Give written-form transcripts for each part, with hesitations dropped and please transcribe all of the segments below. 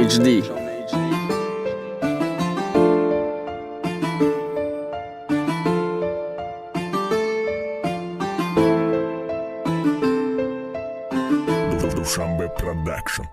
HD. Душанбе Production.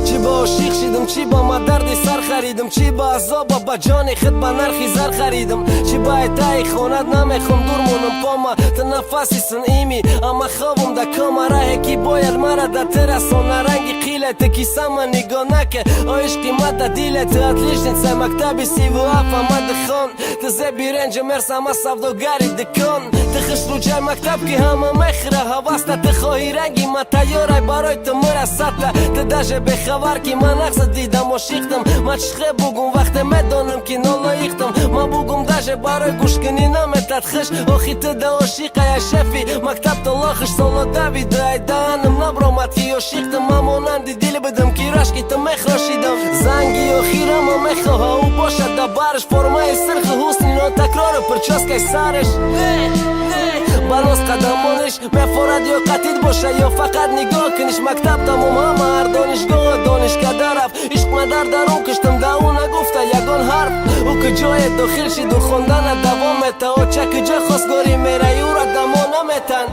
Чӣ ба ошиқ шидам, чӣ ба ма дарди сар харидам, чӣ ба азоба ба ҷони худ ба нархи зар харидам, чӣ ба айтаи хонат намехом дур монам пома, ту нафаси сунъими, ама хобам да кома, раҳе ки бояд мара да ту расона, ранги қиле ту кисама нигоҳ наке, о ишқи ма да диле ту, отличницаи мактаби 37, ама дхон ту зеби ренҷи мерс, ама савдогари дукон, ту хушрӯҷаи мактаб ки ҳама мехӯра ҳаваста, ту хоҳи ранги ма тайёрай барои ту мурасата, ту даже бехабар ки ман нақса дидам ошиқтам, ман чӣ бугум вақте медонам ки нолоиқтам, ман бугум даже барои гӯшкунӣ наметад хиш, охи ту да ошиқая шефи мактаб то лохиш соло давиду, ай даҳанам набромад ки ошиқтам, ман монанди дил будам ки рашки ту мехрошидам, занги охирама мехоҳа ӯ бошад да барш, формаи сирху ҳусни нотакрору прическаи сараш, ба рост қадамониш мефорад ё қатид боша ё фақат нигоҳ куниш, мактаб тамом ҳама ҳар донишгоҳ донишкада рафт, ишқ ма дар дарун киштам да ӯ нагуфта ягон ҳарф, ӯ куҷое дохил шиду хондана давом мета, оча куҷо хостгорӣ мераи ӯра дамо наметан.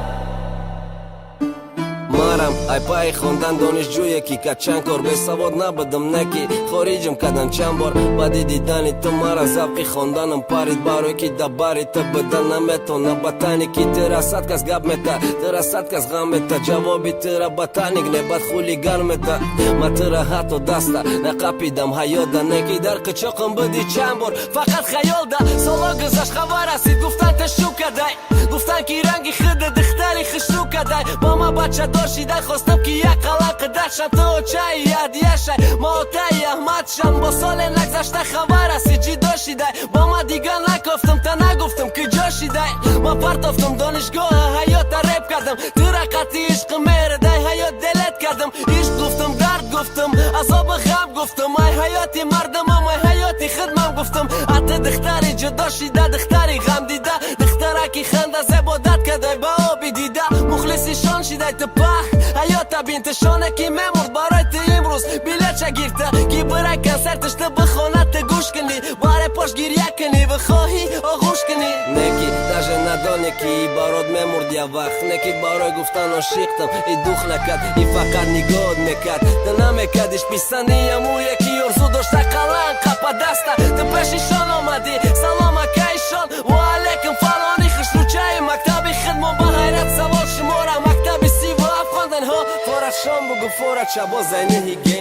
Марам ай пайи хондан донишҷӯе ки кад чанд кор бесавод набудам, не ки хориҷам кадан чанд бор, баъди дидани ту мара завқи хонданам парид, барое ки да бари ту будан наметона, ба тани ки тира сад кас гап мета, тира сад кас ғам мета, ҷавоби тира ботаник не бад хулиган мета, ма тира ҳатто даста нақапидам ҳаёда, не ки дар қичоқам буди чанд бор фақат хаёлда, соло гузашт, хабар расид, гуфтан ту шу кадай, гуфтан ки ранги худа духтари хушрӯ кадай, ба ма бачадор шида хостам ки як қалам қидашам, ту очаи ядияшай, ма отаи аҳмадшам, бо соле нагзашта хабар расид ҷидо шидай, ба ма дигар накофтам, та нагуфтам куҷо шидай, ма партофтам донишгоҳа, ҳаёта реп кардам, тура қатъи ишқи меҳр дай ҳаёт делет кардам, ишқ гуфтам, дард гуфтам, азобу ғам гуфтам, ай ҳаёти мардумам, ай ҳаёти хидмам гуфтам, а ту духтари ҷудо шида, духтари ғамдида, духтараки ханда зебодат кадай ба оби дида, мухлисишон шидай ту пах ҳаёта бинтишоне ки мемурд барои ту имрӯз билетша гирта ки бирай консерташ, ту бихона, ту гӯш кунӣ, баре пош гирья кунӣ, бихоҳӣ оғӯш кунӣ, не ки даже надоне ки и барот мемурд я вақт, не ки барои гуфтан ошиқтам и дух накард, и фақат нигоҳ мекард, ту намекардиш писанди ямуе ки орзу дошта қалан қапа даста, ту пешишон омадӣ, салом акаишон, ва алейкум фалони хушрӯчаи мактаби хидмо, ба ҳайрат савол шумора мактаби 37 хонданҳо, форат шом бугу, форат шабо зайни ҳиге.